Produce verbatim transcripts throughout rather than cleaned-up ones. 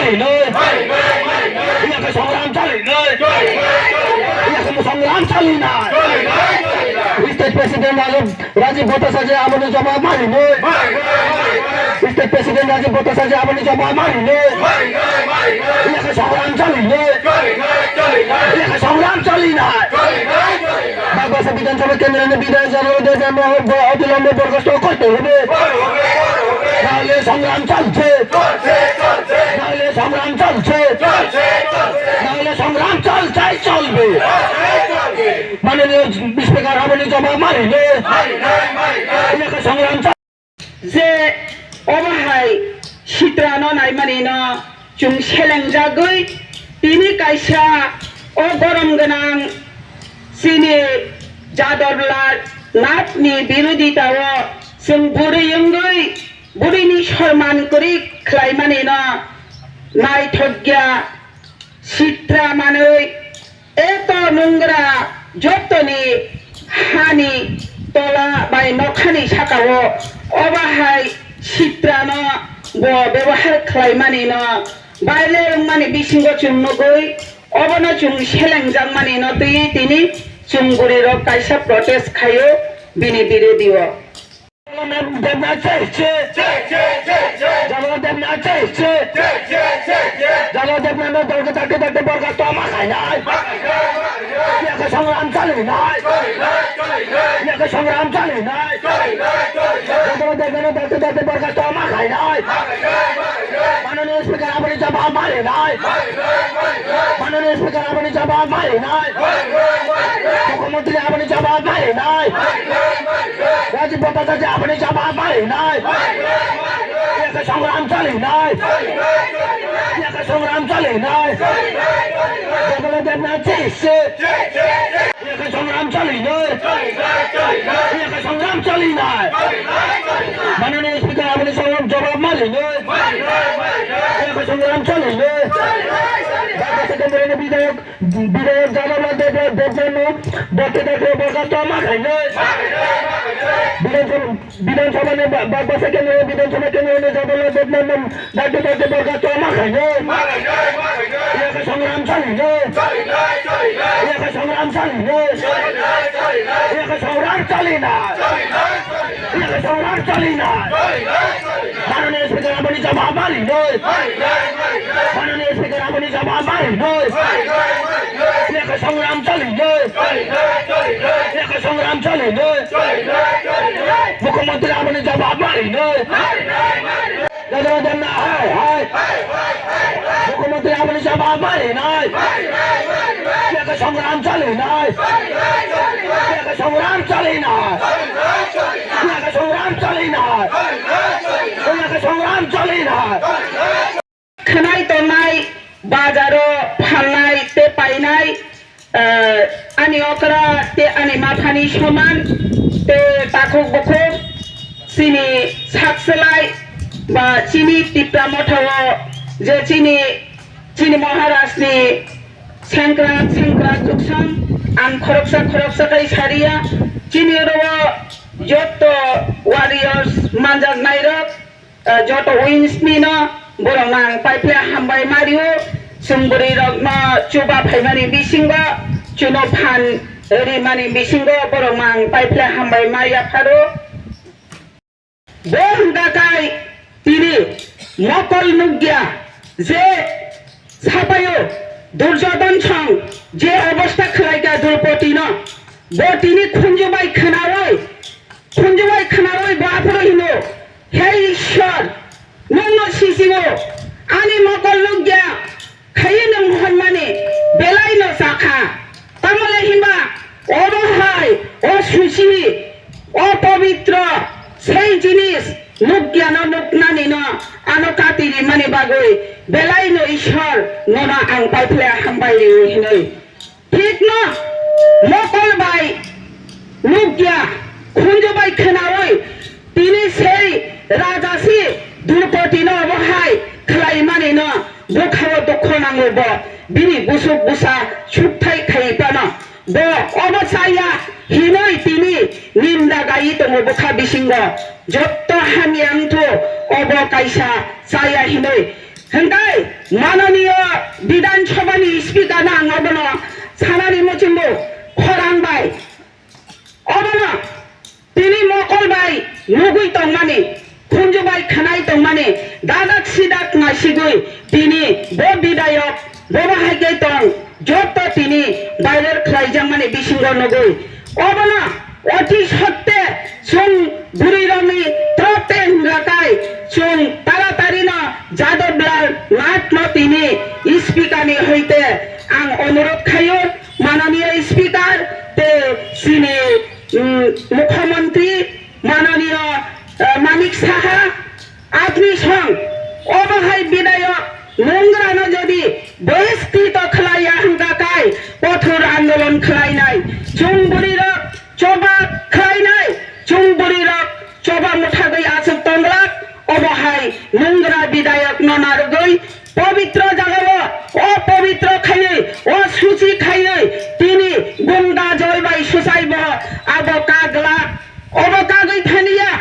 Chali noi. Iyakhe songram chali noi. Iyakhe songram chali nai. State President Rajib, Rajib Bhattacharya aboni jawab mari noi. State President Rajib Bhattacharya aboni jawab mari noi. Iyakhe songram chali noi. Iyakhe songram chali nai. Bagwasa Bidhan Sabha Kendra ni Bidhayok Jadhav Debbarma bo obilombe borkhasto korte hobe. Nahole songram chalche. Nahole songram chalche. Nahole songram chalchai cholbe. Manoniyo Speaker aboni jawab mari noi. Iyakhe songram chal- Je obo hai sitrano naimani no chwng selengjagwi tini kaisa o gorom gwnang chini Jadavlal Nath ni birodita o chwng bwrwi wngwi bwrwini sorman kwrwi khlaimani no naithokya sitra manwi eto nungra jotoni hani tola bai nokhani sakao obo hai sitrano bo bebohar khlaimani no baile wngmani bisingo chwng nugwi obono chwng selengjakmani no twi tini chwng bwrwi rok kaisa protest khaio bini birodhi o. Debna chai se. Jawab debna chai se. Jawab debna no dol ke dakte dakte borkhasto ma khainai. Iyakhe songram chali nai. Iyakhe songram chali nai. Jawab debna no dakte dakte borkhasto ma khainai. Manoniyo Speaker aboni jawab mari nai. Manoniyo Speaker aboni jawab mari nai. Mukhyamantri aboni jawab mari nai. Rajib Bhattacharya aboni jawab mari nai. Iyakhe songram chali nai. Iyakhe songram chali nai. Jawab debna chai se. Iyakhe songram chali nai. Iyakhe songram chali nai. Manoniyo Speaker aboni songram jawab mari nai. Iyakhe songram chali nai. Bagwasa Kendra ni Bidhayok Bidhayok Jadavlal Debbarma, Debbarma no dakte dakte borkhasto ma khainai. Bidhan Sabha, Bidhan Sabha ni ba-, Bagwasa Kendra, Bidhan Sabha Kendra ni Jadavlal Debbarma no dakte dakte borkhasto ma khainai. Iyakhe songram chali nai. Iyakhe songram chali nai. Iyakhe songram chali nai. Iyakhe songram chali nai. Manoniyo Speaker aboni jawab mari nai. Manoniyo Speaker aboni jawab mari nai. Iyakhe songram chali nai. Iyakhe songram chali nai. Mukhyamantri aboni jawab mari nai. Jadavlal Debbarma hai hai. Mukhyamantri aboni jawab mari nai. Iyakhe songram chali nai. Iyakhe songram chali nai. Iyakhe songram chali nai. Iyakhe songram chali nai. Khwnai tongnai, bazaro phalnai tei painai, eh, ani okra tei ani maphani soman tei takhuk bukhuk chini sakselai ba chini Tipra Motha o je chini, chini Maharaj ni sengkrak sengkrak chuksong ang khoroksa khoroksa kai sariya chini oro o jotto warriors manjaknai rok. Eh, joto wings ni no borok no ang paiphle hambai mario, chwng bwrwi rok no chuba phaimani bisingo chuno phan rimani bisingo borok no ang paiphle hambai ma yapharo. Bo hwnka kai tini mokol nukya je sapaio Durjodon song je obostha khwlaikha Drupadi no, bo tini khunju bai khwnaui Khunju bai khwnaui bo aphuru hino, "He Ishwar, nwng no sisio, ani mokol nukya, khaiwi nwng hwnmani belai no chakha." Tamole hinba obo hai, o suchi, o pobitro, sei jinis nukya no nuknani no ano kati rimani bagwi belai no Ishwar nono ang paiphle hambai rio hinwi. Thikno mokol bai nukya, khunju bai khwnaui tini sei raja si Drupadi no obo hai khlaimani no bwkhao dukho nango bo, bini busuk busa sukthai khai phano bo obo chaya hinwi tini ninda gaiwi tongo bwkha bisingo. Jotto hamya wngthu obo kaisa chaya hinwi. Hwnkhe Mananiya Bidhan Sabhani Speaker no ang obono sanani muchungo khorang bai. Obono tini mokol bai nugui tongmani, khunju bai khwnai tongmani, dadak sidak naisigui tini bo bidayok bo bahai khe tong, jotto tini viral khlaijakmani bisingo nugui. Obono oti sotte chwng bwrwirokni trote hwnga kai chwng taratari no Jadab Lal Nath no tini speaker ni hoite ang onurodh khaio, mananiya speaker te chini, mm, mukhyamantri mananiya, eh, Manik Saha, apni song obo hai bidayok nungrano jodi boyes krito khlaiya hwnga kai kothor andolon khlainai, chwng bwrwirok choba khlainai, chwng bwrwirok choba mwthagwi achuk tonglak, obo hai nungra bidayok no narwgwi pobitro jagao o pobitro khaiwi o suchi khaiwi tini gunda jol bai suchaibo abo kaglak, obo kagwi thaniya.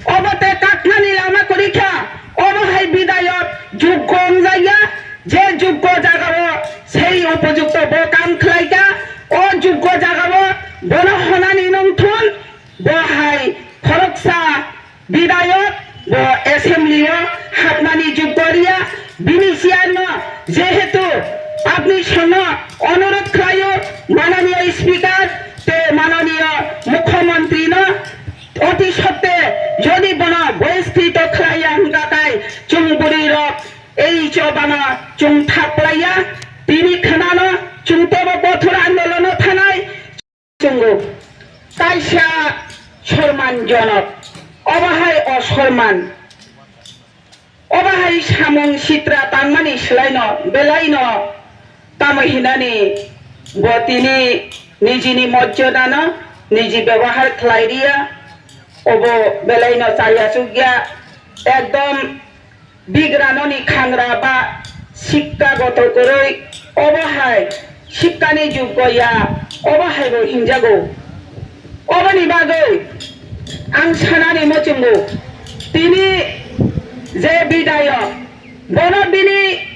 Obo te kaknani lama kwrwi kha, obo hai bidayok juggo wngjaya, je juggo jagao sei upojukto bo kam khlai kha, o juggo jagao bono honani nung thun, bo hai khoroksa bidayok bo assembly o hapnani juggo riya, bini siyan no jehetu apni songno onurodh khlaio mananiya speaker te mananiya mukhyamantri no, oti sotte jodi bono boyes krito khlaiya hwnga kai chwng bwrwi rok ei chobano chwng thaplaiya, tini khwnano chwng tebo kothor andolono thanai chwngo. Kaisa sorman jonok, obo hai osorman. Obo hai samung sitra tangmani swlaino belaino tamo hinani bo tini nijini mojjodano niji bebohar khlai riya, obo belaino chaya chukya, ekdom bigranoni khangra ba sikka goto kwrwi, obo hai sikkani juggo ya, obo hai bo hinjago. Oboni bagwi ang sanani muchungo, tini je bidayok, bono bini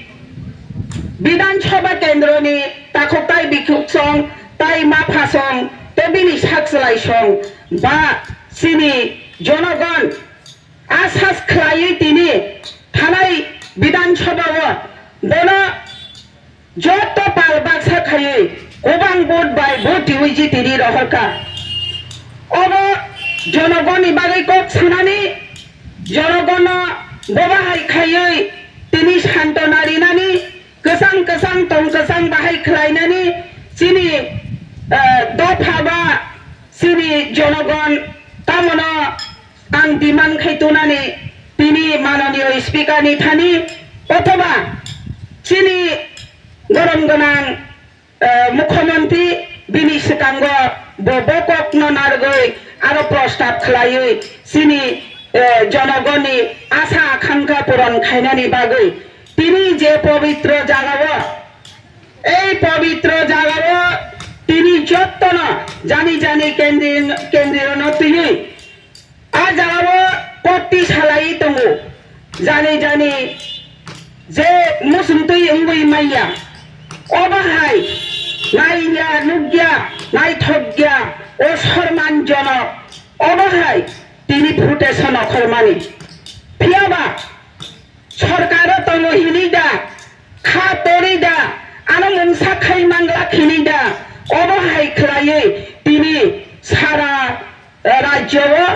Bidhan Sabha kendroni takhuk tai bikhuk song tai mapha song te bini sak chwlai song ba chini jonogon asas khlaiwi tini thanai Bidhan Sabha o bono jotto pal baksa khaiwi kwbang vote bai vote riwi jiti ri rohorkha. Obo jonogonni bagwi kok sanani, jonogonno boba hai khaiwi tini santona rinani, kwchang kwchang tong kwchang bahai khlainani chini, eh, dopha ba chini jonogon tamono ang demand khai tunani tini mananiya speaker ni thani othoba chini gorom gwnang, eh, mukhyamantri bini swkango bo bokokno narwgwi aro prostab khlaiwi chini, eh, jonogonni asa akhankha puron khainani bagwi tini je pobitro jagao, ei pobitro jagao tini jottono jani jani kendri-, kendrino twiwi a jagao kokti salai tongo, jani jani je muchungtwi wngwi manya. Obo hai naiya nukya, naithokya, osorman jonok, obo hai tini protection okhormani. Phiyaba sorkaro tongo hinwi da, kha torwi da, ano mungsa khai manglak hinwi da, obo hai khlaiwi tini sara, eh, rajyo o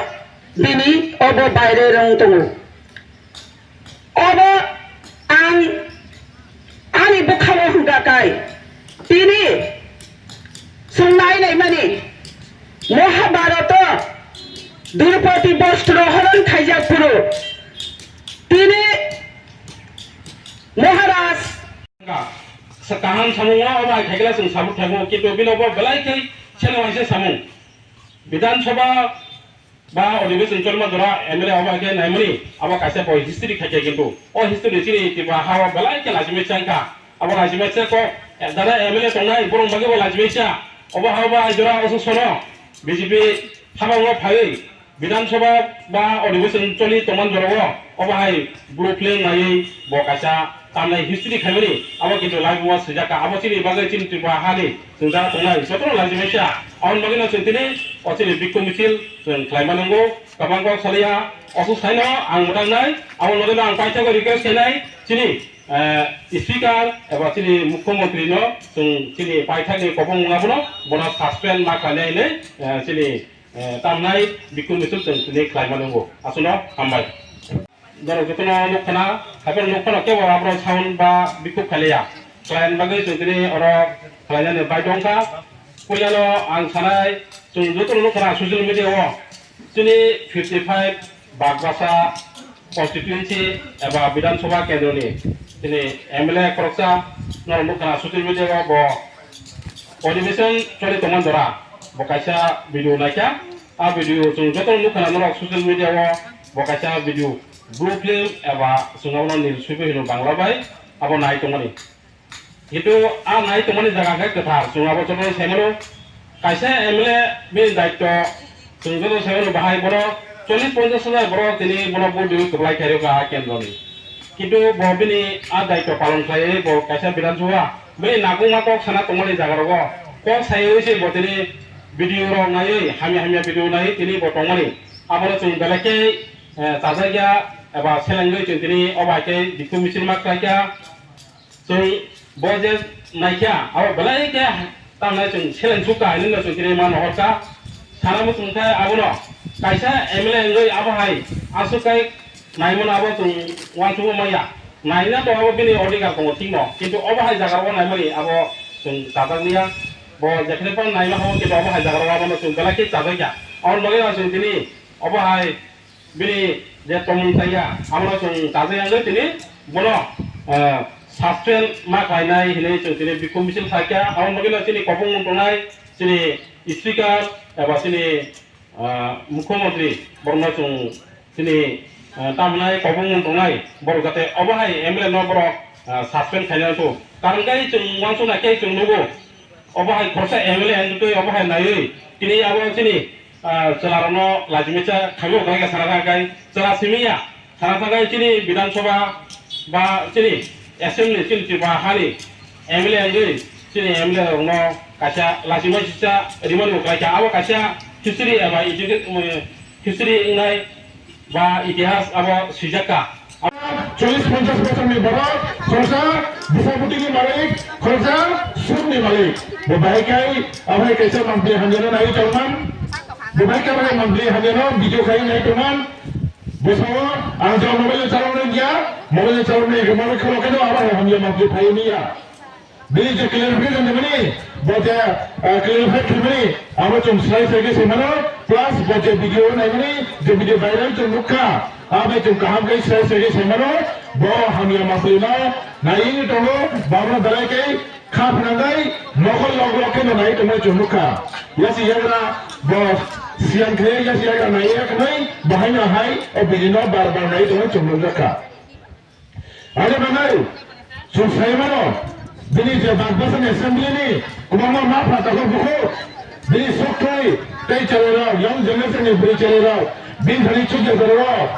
bini obo baire rwng tongo. Obo ang ani bwkhao hwnkha kai, tini chwng nai naimani Mahabharato Drupadi bostro horon khaijak phuru tini Maharaj. Kaham samung o obo hai khaikhe chwng sabuk thangmo, kintu bini obo belai khe seno waisa samung. Bidhan Sabha ba odhibeson cholma jora M L A obo hai khe naimani, abo kaisa bo history khaikhe, kintu o history chini Tripura ha o belai khe lachimai changkha. Abo lachimai se kok, eh, jara M L A tongnai, borok bagwi bo lachimai cha. Obo ha o ba jora oso sono B J P habang o phaiwi Bidhan Sabha ba odhibeson choli tongman jora o, obo hai blue flag naiwi bo kaisa Tamnai history khaimani, abo kintu live o swijak kha. Abo chini bagwi chini Tripura hani chwng jara tongnai jotono laijimai kha. Aboni bagwino chwng tini o chini bikhuk misil chwng khlaima nango. Kwbang kok salaiya, oso saino ang mwtangnai. Aboni bagwino ang paithakgo request khainai chini, eh, speaker eba chini mukhyamantri no chwng chini paithakni kopong wngma bono, bono suspend ma khlainai hinwi, eh, chini, eh, tamnai bikhuk misil chwng tini khlaima nango. Aswkno hambai. Norok jotono nuk khna, haiphano nuk phano kebo aborok sound ba bikhuk khailiya. Khlaina bagwi chwng tini oro khlainani baidhong kha. Puilano ang sanai, chwng jotono nuk khna social media o chini fifty five Bagbasa constituency eba Bidhan Sabha kendroni chini M L A khoroksa norok nuk khna social media o bo Odhibeshon choli tongmani jora bo kaisa video naikha. A video chwng joto nukha norok social media o, bo kaisa video blue film eba chwng abono nil suibo hino Bangla bai, abo nai tongmani. Kintu a nai tongmani jaga khe kwthar, chwng abo joto saimano kaisa M L A bini daityo. Chwng joto saimano bahai bono chollish ponchash hajar borok tini bono vote riwi kwplai khairokha a kendroni. Kintu bo bini a daityo palon khlaiwi bo kaisa Bidhan Sabha bini nangkukma kok sana tongmani jaga rogo kok saiwi se bo tini video rok naiwi hamya hamya video naiwi tini bo tongmani. Abono chwng belai khe, eh, chajakya eba selengwi chwng tini obo hai khe bikhuk misil ma khlaikha. Chwng bo je naikha, abo belai khe tamnai chwng seleng sukha hinwi no chwng tini ma nohorkha. Sana muchung khe abono kaisa M L A wngwi abo hai aswk kai naimano abo chwng uansukma manya. Naina to abo bini odhikar tongo thikno, kintu obo hai jaga o naimani abo chwng chajakliya. Bo jekhne phano naima habo kintu obo hai jaga o abono chwng belai khe chajakya. Aboni bagwi no chwng tini obo hai bini je tongmung taiya, abono chwng chajakya wngwi tini bono, eh, suspend ma khlainai hinwi chwng tini bikhuk misil khlaikha. Aboni bagwino chini kopung tongnai chini speaker eba chini, ah, mukhyamantri borokno chwng chini, ah, tamhinai kopung tongnai borok jate obo hai M L A no borok, ah, suspend khaina rwkho. Karon khe chwng uansuknai khe chwng nugo. Obo hai khoroksa M L A wngwi twi obo hai naiwi tini abo chini, ah, chwlarokno lajimaisa khaio, khlai kha sana thang khe chwla simi ya, sana thang khe chini Bidhan Sabha ba chini assembly, chini Tripura hani M L A wngwi chini M L A rokno kaisa lajimaisa rimani bo khlai kha. Abo kaisa history eba educa-, um, history wngnai ba itihas abo swijak kha. Chollish ponchash bochorni borok, khoroksa bwsa bwtwini malik, khoroksa sukni malik. Bo bahai kai, abo hai kaisa mantri hamyano nai tongman. Bo bahai kai abo hai mantri hamyano video khai nai tongman. Bwsao ang jora mobile chaloknai ya, mobile chaloknai rwmani khorok khe abo hai hamya mantri phai ya. Bini je clarification rimani, bo je, ah, clarify khaimani, abo chwng sai sai khe saimano, plus bo je video naimani, je video viral chwng nukha, abo chwng kaham khe sai sai khe saimano, bo hamya mantri no naiwi tongo, bo abono belai khe kha phnangwi, nokol lok lok khe no naiwi tongmani chwng nukha. Yasi yagra bo siyan khe, yasi yagra naiwi ya khnai, bo haino hai, o video no bar bar naiwi tongmani chwng nukjakha. Ani bagwi chwng sai mano, bini je Bagbasani assembly ni kwbangma ma pha takhuk bukhuk, bini sukthwi tei cherairok, young generation ni bwrwi cherairok, bini thani chukya cherairok,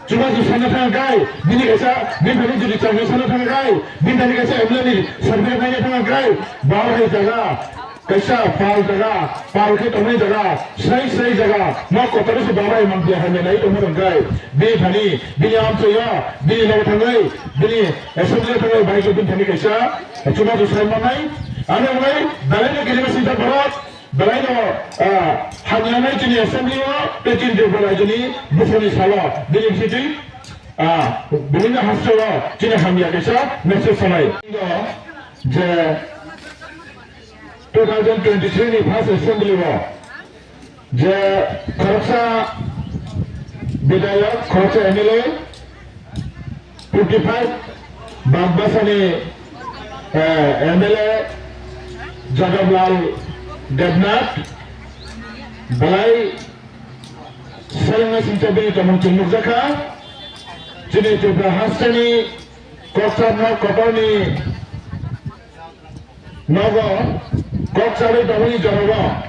chubachu sana thang kai, bini kaisa, bini thani judi chakri sana thang kai, bini thani kaisa M L A ni certificate naina thang kai, bo hai jaga, kaisa pal jaga, pal khe tongnai jaga, srai srai jaga, nok kotor se babai mangpli hamya nai tongma rwngkhai. Bini thani, bini amchoyo, bini logo thangwi, bini assembly thangwi, bai khe bini thani kaisa chubachu sai mannai. Ano wngnai, belai no kirima sinta borok, belai no, ah, hamya nai chini assembly o, tei chini Tripura rajyoni bukhukni salo, bini sitwi, ah, bini hasteo chini hamya kaisa message sanai. Je two thousand twenty-three ni first assembly o je khoroksa bidhayok, khoroksa M L A, fifty five Bagbasani, eh, M L A Jadab Lal Debnath belai selengna singcha bini tongmung chwng nukjakha. Chini Tripura hasteni koksa nok kotorni nogo kok chalwi tongmani jorao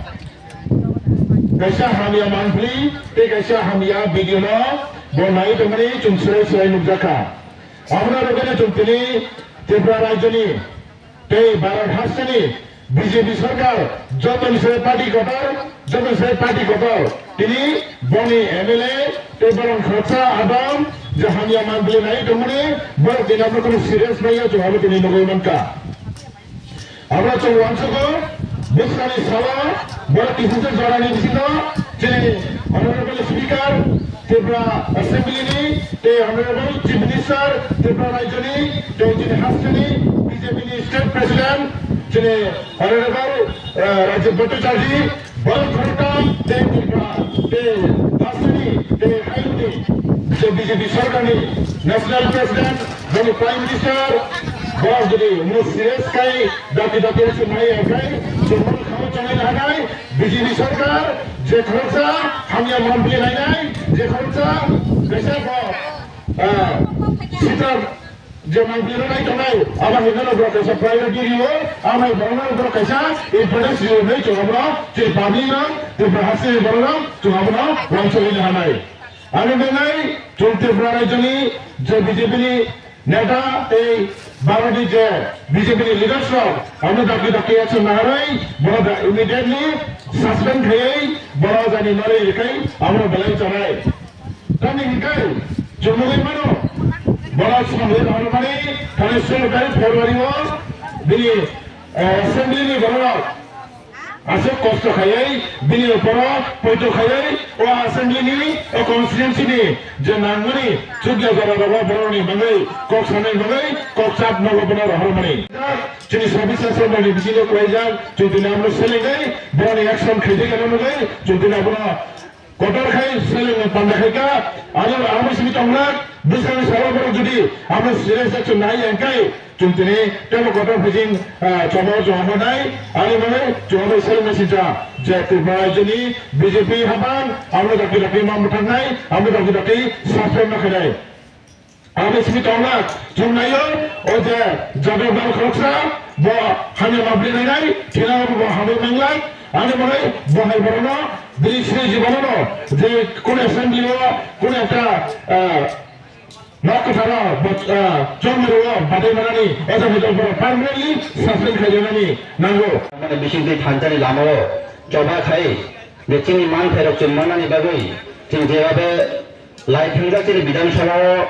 kaisa hamya mangpli tei kaisa hamya video no bo nai tongmani chwng swrai swrai nukjakha. Aboni bagwi chwng tini Tripura rajyoni tei Bharat hasteni B J P sarkar jotoni se party kotor, jotoni se party kotor. Tini boni M L A tei borok khoroksa adam je hamya manbili nai tongmani borok tini abono serious naiya chwng abo tini nugwi mankha. Abo chwng uansukgo, bwskangni salo borok kisisa jorani bisingo chini Honorable Speaker, Tripura Assembly ni tei Honorable Chief Minister, Tripura Rajyoni tei chini hasteni B J P ni State President, chini Honorable, eh, Rajiv Bhattacharjee, borok khoroktham tei Tripura tei hasteni tei hayungni je B J P sarkarni National President, boni Prime Minister, borok jodi serious khai dati dati se mai ya khai, chwng khao chanai na hai, B J P sarkar, je khoroksa hamya manbili nainai, je khoroksa kaisa bo, ah, sitar je manbili nai tongnai, abo hinwi no borok kaisa priority rio, abo hinwi borok kaisa importance rio hinwi chwng abono, je public rok, je bahasi borok rok, chwng abono wansugwi nahanai. Ani benai, chwng Tripura rajyoni je B J P ni neta tei Bharotni je B J P ni leaders rok, abono dakti dakti action naharwi, bono da immediately suspend khaiwi, bono jani nari rikai, abono belai chanai. Tamni hikai, chwng nugwi mano, bono samwi rohormani, thani solo tarik February o, bini, eh, assembly ni borok rok, aswk kosto khaiwi bini opor o poito khaiwi o assembly ni o constituency ni je nangmani chukya jora rogo borok ni bagwi kok sanai bagwi kok chat nogo bono rohormani. Chini sabis assembly ni bisingo kwlaijak chwng tini abono selengnai borok ni action khaijak ano nugwi chwng tini abono kotor khai seleng panda khaika, ano abo simi tongna, bwskango salo borok jodi abo serious action nai yang kai, chwng tini tebo kotor phijing, ah, chomo chwng hwnai, ani bagwi chwng bai seleng sincha, je Tripura rajyoni B J P habang, abo dakti dakti ma mwthaknai, abo dakti dakti suspend ma khainai. Abo simi tongna chwng naio, o je Jadab dal khoroksa, bo hamya mabli nainai, thina bo hamya manglak, ani bagwi bo hai borokno, bini sini jibono no, je kono assembly o, kono ekta, ah, nok kwtharo, bo, ah, chongmani o, badai manani, o jaga borok permanently suspend khaijaknani nango. Mane bisingtwi thansa ni lama o, choba khai, je chini manthairok chwng mannani bagwi, chwng jebabe, Lai thangjak chini Bidhan Sabha o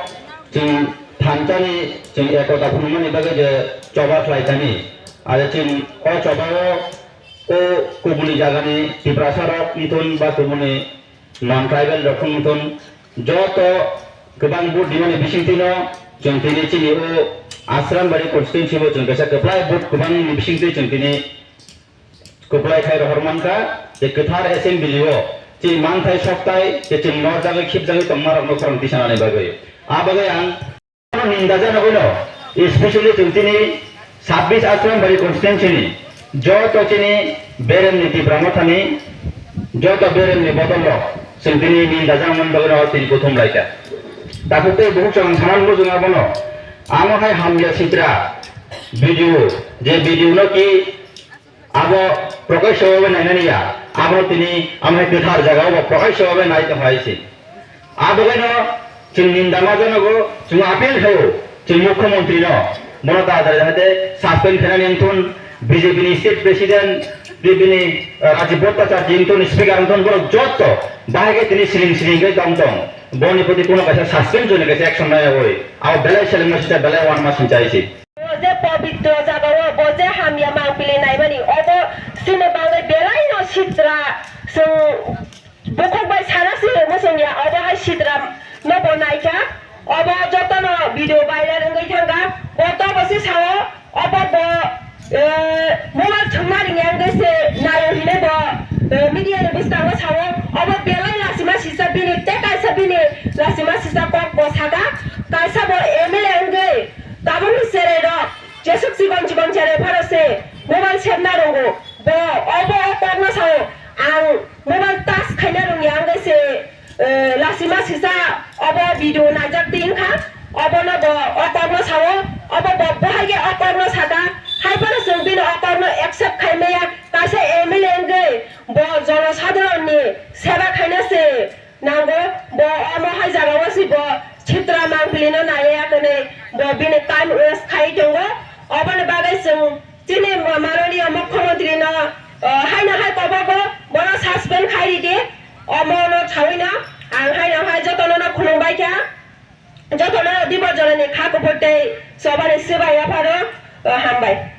chwng thansa ni chwng ekota phunukmani bagwi je choba khlai thani. Aro chwng o choba o o kubuni jagani Tiprasa rok wngthun ba kubuni non tribal rok wngthun joto kwbang vote rimani bisingtwi no chwng tini chini o Asrambari constituency o chwng kaisa kwplai vote kwbang ni bisingtwi chwng tini Kwplai khai rohor mankha je kwthar assembly o chini manthai soktai je chini norjagwi khibjagwi tongmarokno khorang tisanani bagwi. A bagwi ang ninda jana boino, especially chwng tini sabbish Asrambari constituency ni joto chini beremni Tipra Mothani joto beremni bodol rok chwng tini ninda jana mani bagwino tini kuthum laikha. Takhuk tei bukhuk chwng saman bujung abono, amo hai hamya sitra video, je video no ki Abo prokash sobabe nainani ya, abo tini amo hai kwthar jaga o prokash sobabe nai tong hai se. Abo bai no chwng ninda ma janogo chwng appeal khaio chwng mukhyamantri no, bono ta jahate suspend khainani wngthun, B J P ni state president, B J P ni, eh, Rajiv Bhattacharjee wngthun, speaker wngthun, borok jotto bahai khe tini siling siling khe tong tong. Boni proti kuno kaisa suspension ni kaisa action nai oi. Abo belai selengma sita belai wanma sinchai se. Bo je pobitro jaga o, bo je hamya mangpili naimani, obo chini bagwi belai no sitra. Chwng bukhuk bai sana se muchung ya, obo hai sitra no bo naikha, obo jotono video viral wngwi thangkha, bo to bo se sao, obo bo, eh, mobile thwngna ringya wngwi se naio hinwi bo, eh, media ni bwskango sao, obo belai lachima sisa bini, tei kaisa bini lachima sisa kok bo saka, kaisa bo M L A wngwi, Tabukni cherai rok jesuk chikon chikon cherai phano se mobile sepna rwngo. Bo obo o kokno sao, ang mobile touch khaina rwngya wngwi se, eh, lachima sisa obo video naijak twi wngkha. Obono bo o kokno sao, obo bo bahai khe o kokno saka, hai phano chwng bini o kokno accept khai maya. Kaisa M L A wngwi bo jonosadharon ni seba khaina se. Nango, bo omo hai jaga o si bo sitra mangpili no naiya ya kene, Bo bini time waste khai tongo. Oboni bagwi chwng chini ma-, mananiya mukhyamantri no, uh, haino hai kobogo bono suspend khai ridi. Omono sawi no ang haino hai jotono no khulumbai kha. Jotono Dibor Jorani kha kubui tei chobani swbai yapharo, uh, hambai.